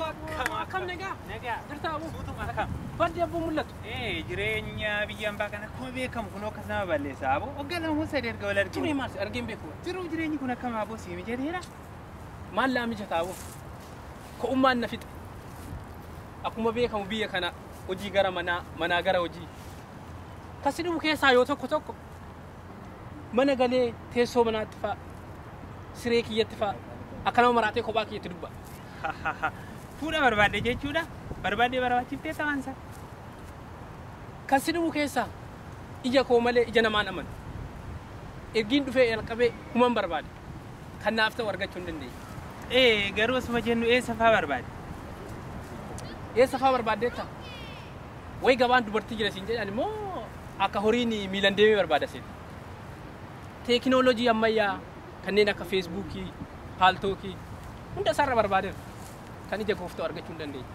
Akkam nagaa? Nagaa. Jirta aboo? Suutuma akkam? Baddi abboo mul'atu. Jireenya biyya ambaa kana akkuma beekamu kun akkas nama balleessa aboo. Waggaa lama sadii erga wal arginu. Turee maal argeen beeku? Jiruu jireenyi kun akkam aboo sii mijateera? Maal laa mijataa aboo? Ko'ummaan na fixe. Akkuma beekamu biyya kana hojii gara manaa, manaa gara hojii. Kasi dhufu keessaa yoo tokko tokko mana galee teessoo manaatti fa'a, siree kiyyatti fa'a, akkanuma maraatee kophaa kiyyatti dubba. Fuudha barbaadde jechuudha. Barbaadde barbaachiftee tawaansa. Kan si dhufu keessaa ija koo malee ija namaan amanu. Ergiin dhufee jalqabee human barbaade. Kan naaf ta'u argachuu hin dandeenye. Garuu osuma jennu eessa fa'aa barbaade? Eessa fa'aa barbaaddeetta? Wayi gabaan dubartii jira siin jedhan immoo akka horiin miilan deemee barbaada seeti. Teekinooloojii ammayyaa kanneen akka feesbuukii, paaltookii hunda isaarra barbaadeera. Kan ija koof ta'u argachuu hin dandeenye.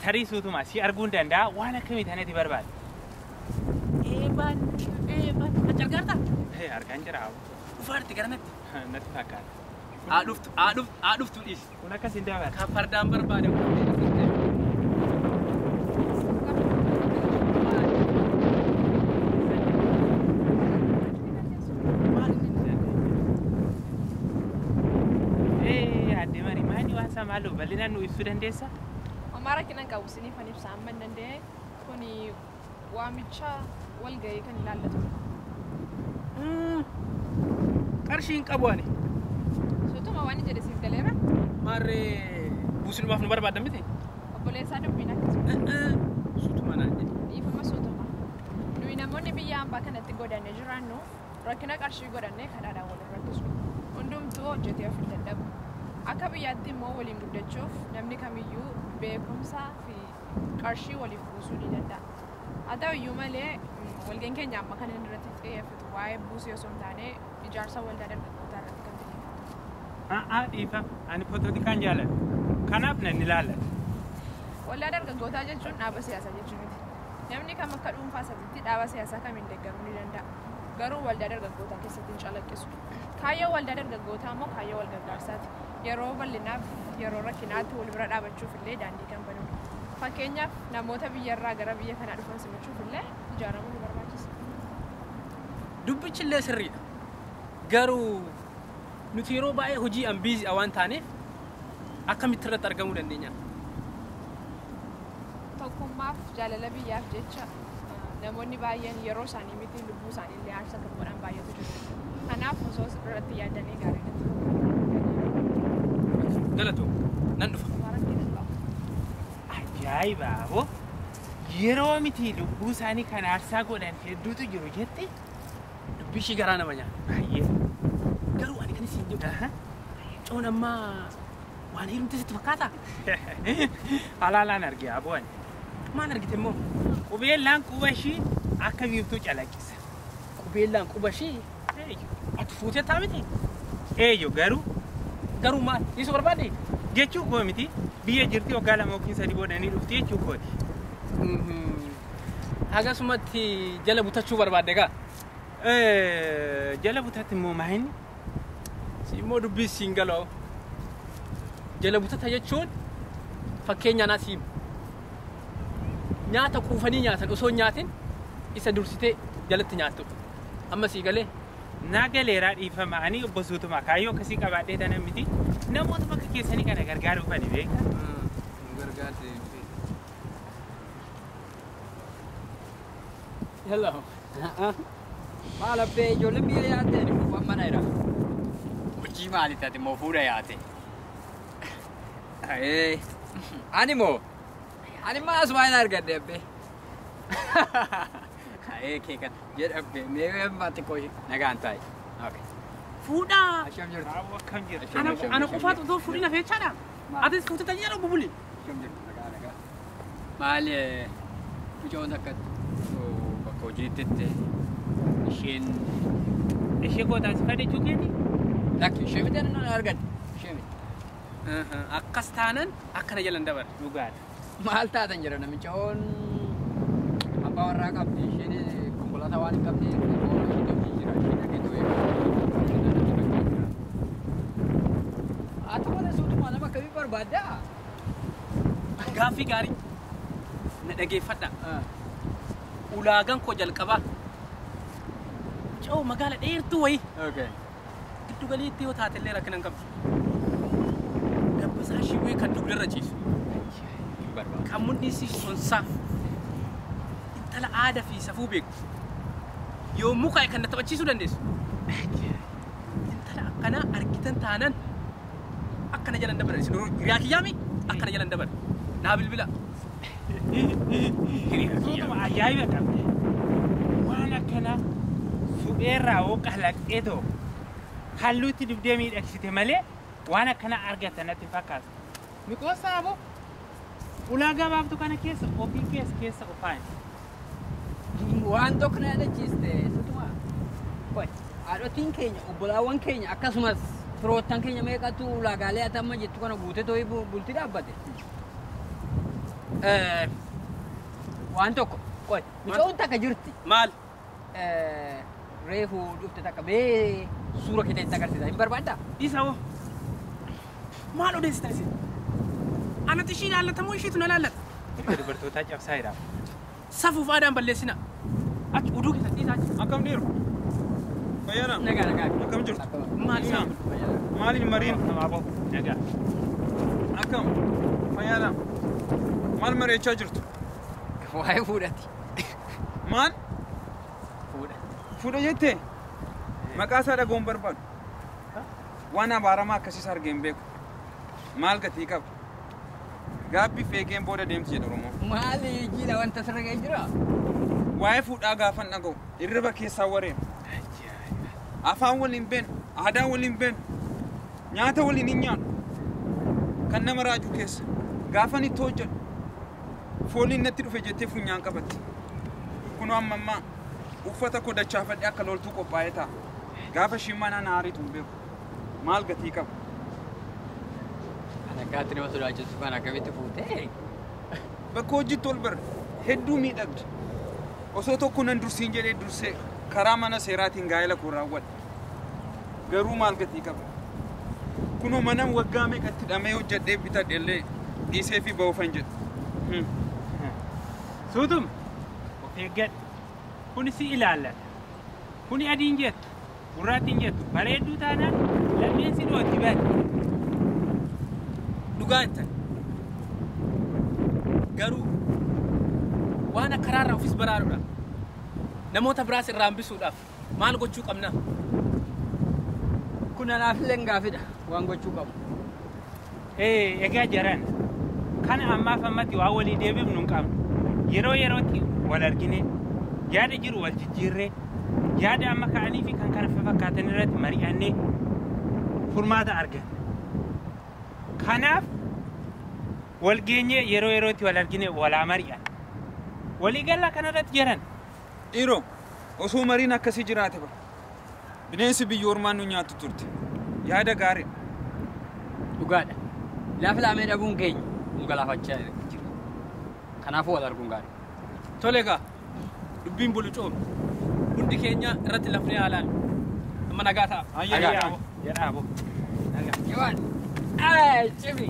Tarii suutuma si arguu hin danda'a waan akkamii tanatti barbaade? Eebaan, eebaan, achi argaartaa? Argaan jira. Dhufaarti gara natti. Natti fakkaata. Haa dhuftu, haa dhuftu, haa dhuftu dhiisi. Kun akkas hin dabarre. Kan fardaan barbaade kun. Aadde Marii maali waan isaa maaloo bal'inaan nu ibsuu dandeessaa? Homaa rakkina hin qabu isiniifan ibsa amma hin danda'e kuni waamicha walgahii kan ilaallatudha. Qarshii hin qabu ani. Suutuma waan hin jedhe siif galeera? Maarree buusinumaaf nu barbaaddan miti? Obboleessaa dubbiin akkasuma. Suutuma naan jedhe. Dhiifama suutuma. Nuyi namoonni biyya hambaa kanatti godhannee jiraannu rakkina qarshii godhannee kadhaadhaan wal rakkisu. Hundumtuu hojjetee of hin dadhabu. Akka biyyaatti immoo waliin guddachuuf namni kamiyyuu beekumsaa fi qarshii waliif buusuu ni danda'a. Haa ta'u iyyuu malee walga'iin keenya amma kan inni irratti xiyyeeffatu waa'ee buusii osoo hin taane ijaarsa waldaa dargaggootaa irratti kan xiyyeeffatu. Dhiifama. Ani poolitikaan jaalladha. Kanaaf nan ilaallata. Waldaa dargaggootaa jechuun dhaaba siyaasaa jechuu miti. Namni kam akka dhuunfaa isaatti dhaaba siyaasaa kamiin deeggaruu ni danda'a. Garuu waldaa dargaggootaa keessatti hin calaqqisu. Kaayyoo waldaa dargaggootaa immoo kaayyoo wal gargaarsaati. Yeroo bal'inaaf yeroo rakkinaatti wal bira dhaabachuuf illee daandii kan banudha. Fakkeenyaaf namoota biyyarraa gara biyya kanaa dhufan simachuuf illee ijaaramuu ni barbaachisa. Dubbichi illee sirriidha. Garuu nuti yeroo baay'ee hojii an biizii waan taaneef akkamitti irratti argamuu dandeenya? Tokkummaaf jaalala biyyaaf jecha namoonni baay'een yeroo isaanii miti lubbuu isaanii illee aarsaa kan godhan baay'eetu jiru. Kanaaf osoo irratti yaadanii gaarii natti fakkaata. Galatu nan dhufa. Ajaa'iba aboo! Yeroo miti lubbuu isaanii kan aarsaa godhan hedduutu jiru jette? Dubbii ishii garaa nama nyaata. Baay'ee. Garuu ani kan isin jedhu coon ammaa waan heerumte sitti fakkaataa? Halaalaan arge aboo ani. Maal argite immoo? Qubeellaan quba ishii akka biiftuu calaqqisa. Qubeellaan quba ishii? Ati fuutee taa miti? Eeyyo garuu. Garuu maal? Dhiisuu barbaadde? Jechuu koo miti biyya jirti waggaa 2 yookiin 3 boodanii dhufti jechuu kooti. Hagasumatti jala butachuu barbaadde gaa? Jala butatti immoo maal? Si immoo dubbii siin galoo. Jala butata jechuun fakkeenya anaa siima. Nyaata kuufanii nyaatan osoo hin nyaatin isa dursitee jalatti nyaattu. Amma sii galee? Naa galeeraa dhiifama ani obbo Suutuma kaayyoo akkasii qabaadhee tana miti namoota bakka keessanii kana gargaaruuf ani beekta. Gargaarte. Hello. Maal abbee ijoolleen biyya yaate ani kuufan mana jira. Hojii maali taate moo fuudha yaate? Ani moo? Ani maa asuma hin argadde abbee. Kee kan jedhe abbee mee xiqqoo nagaan taa'i. Fuudhaa. Asham jirtu. Akkam jirtu. Ana qofaatu otoo fuudhina feechaadha. Atis fuutee tajaajila obbo Buli. Asham jirtu nagaa nagaa. Maal mucoon akkatti bakka hojiitti isheen. Ishee gootaasifadhe jechuu keeti? Lakki ishee miti ani argadde ishee miti. Akkas taanan akkana jalan dabarre. Dhugaadha. Maal taatan jira namichoon abbaa warraa qabdi isheen konkolaataa waan hin qabne isheen hojii jira isheen dhageetu eegaa. Haa ta'u malee suutuma nama akkamii barbaaddaa? Gaaffii gaarii na dhageeffadha. Ulaagaan koo jalqabaa. Mucoo magaala dheertuu wayii. Okay. Giddu galeetti yoo taate illee rakkina hin qabdu. Dabbasaa ishii kan dugdarra ciisu. Hin barbaadu. Kan mudhiin ishii sonsaa. Intala aadaa fi safuu beektu. Yommuu ka'e kan na taphachiisuu dandeessu. Intala akkanaa argitan taanan akkana jalan dabalan. Isin hiriyaa kiyyaami akkana jalan dabalan. Naa bilbila. Suutuma ajaa'iba qabda. Waan akkanaa supheerraa hoo qalaqxee too halluutti dibdee miidhagsite malee waan akkanaa argatan natti hin fakkaatu. Miqoosaa aboo ulaagaa baaftu kana keessa ofii keessa keessa qofaan. Waan tokko na yaadachiiste suutuma. Qoy, haadhotiin keenya, obbolaawwan keenya akkasumas firoottan keenya meeqatu ulaagaalee ati amma jettu kana guutee too'ii bultii dhaabbate. Waan tokko qoy, mucoon takka jirti. Maal? Reefu dhufte takka mee suura kee ta'e agarsiisa. Hin barbaaddaa? Isa hoo? Maal odeessitan isin? Anatu ishii ilaallata moo ishiitu na ilaallata? Mirga dubartootaa cabsaa jira. Safuuf aadaan balleessina. Achi oduu keessatti dhiisaa achi. Akkam dhiiru? Fayyaadha? Nagaa nagaa. Akkam jirtu? Maal isaan? Maaliin mariin? Aboo nagaa. Akkam? Fayyaadha? Maal mari'achaa jirtu? Waa'ee fuudhati. Maal? Fuudha. Fuudha jettee? Maqaa isaa dhaga'uun barbaadu. Waan abaaramaa akkasiis argee hin beeku. Maal gatii qaba? Gaabbii feegeen booda deemti jedha Oromoon. Maali jiila wanta sirra ga'ee jira? Waa'ee fuudhaa gaafan dhaga'u hirriba keessaa wareera. Afaan waliin beenu, aadaa waliin beenu, nyaata waliin hin nyaannu. Kan nama raaju keessa gaafan itti hojjedhu fooliin natti dhufe jettee funyaan qabatti. Kunoo amma ammaa uffata koo dachaafadhee akka loltuu qophaa'ee ta'a. Gaafa ishiin mana na aariitu hin beeku. Maal gatii qaba? Kan akkaatti nama sodaachisu kan akkamitti fuutee? Bakka hojiitti ol barre hedduu miidhagdi. Osoo tokko nan dursiin jedhee dursee karaa mana seeraatiin gaa'ela koo raawwadhe. Garuu maal gatii qaba? Kunoo mana waggaa meeqatti hidhamee hojjedhee bitadhe illee dhiisee fi ba'uufan jedhe. Suutuma of eeggadhu. Kuni si ilaallata. Kuni adiin jettu, gurraattiin jettu, bareedduu taanaan lameen si dhootti bari. Dhugaa jettan. Garuu waan akka karaarraa ofis baraaruudhaaf namoota biraas irraa hambisuudhaaf maal gochuu qabna? Kun anaaf illee gaafidha waan gochuu qabu. Egaa jaran kana ammaaf ammatti waan walii deebifnu hin qabnu. Yeroo yerootti wal argine yaada jiru wal jijjiirree yaada amma ka'anii fi kan kana fakkaatan irratti mari'annee furmaata arganna. Kanaaf wal geenyee yeroo yerootti wal argine walaa mari'an. Walii gallaa kanarratti jaran. Dhiiroo osoo mariin akkasii jiraate bara. Bineensi biyya ormaan nu nyaattu turte. Yaada gaariidha. Dhugaadha. Lafa laamee dhabuun keenya nu galaafachaa jira. Kanaafuu wal arguun gaarii. Tole egaa dubbiin bulu coome. Hundi keenya irratti lafnee haalaan. Amma nagaa ta'a. Jedhaa aboo. Nagaa. Jawaan. Ay, cimi.